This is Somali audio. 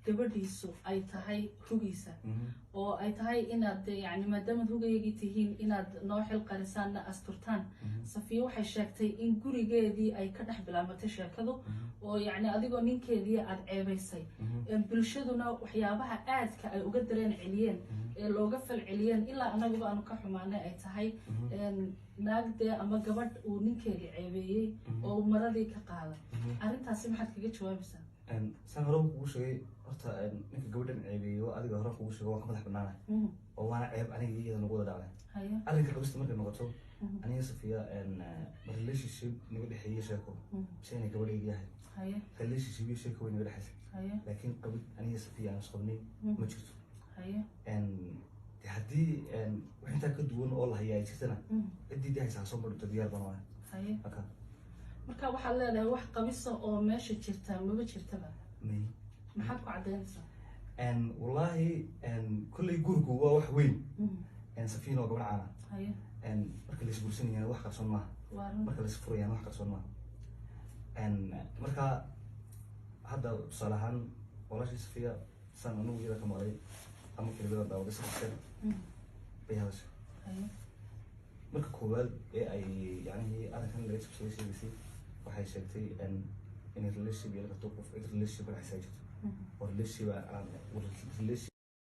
Gabadhiisu ay tahay hugiisa oo ay tahay inaad yani maadaamaad hugayagii tihiin inaad noo xil qarisaanna asturtaan. Safiya waxay sheegtay in gurigeedii ay ka dhex bilaabatay sheekadu oo yacni adigoo ninkeedii aada ceebaysay. Bulshaduna waxyaabaha aadka ay uga dareen celiyeen ee looga fal celiyeen ilaa anaguba aanu ka xumaanay ay tahay naag dee ama gabadh uu ninkeedii ceebeeyey oo uu maradii ka qaaday. Arrintaasi maxaad kaga jawaabaysaa? Saan hore kugu sheegay, horta ninka gabadhan ceebeeyey waa adiga. Hore kugu sheegay, waan ka madax banaanahay oo waana ceeb aniga iyo iyada nagu wada dhacday. Arrinka qabista markay noqoto, aniga Safiya ma relationship naga dhexeeyey sheeko mise inay gabadhayga yahay. Relationship iyo sheeko way naga dhexaysay, laakiin qabid aniga Safiya aan isqabnay ma jirto. De haddii wax intaa ka duwan oo la hayaa ay jirtana, ciddii dee haysaa soo madhigto, diyaar baan wahay. Marka Marka waxaad leedahay wax qabisa oo meesha jirta maba jirtaba? May. Maxaad ku caddaynaysaa? Wallaahi, kolley guurku waa wax weyn. Safiina waa gabadh caana. Marka la isguursanayana wax qarsoon maaha. Waa run. Marka la isfurayana wax qarsoon maaha. Marka hadda tusaale ahaan walaashii Safiya, saan anugu iyada ka maqlay ama kelimadan daawaday, 3 jeer bay hadashay. Marka koowaad ee ay yacnihii arrinkan laga jabsaday sheegaysay, waxay sheegtay inay relationship yeelan karto qof cid relationship ka dhexaysa ay jirto oo relationship aan relationship.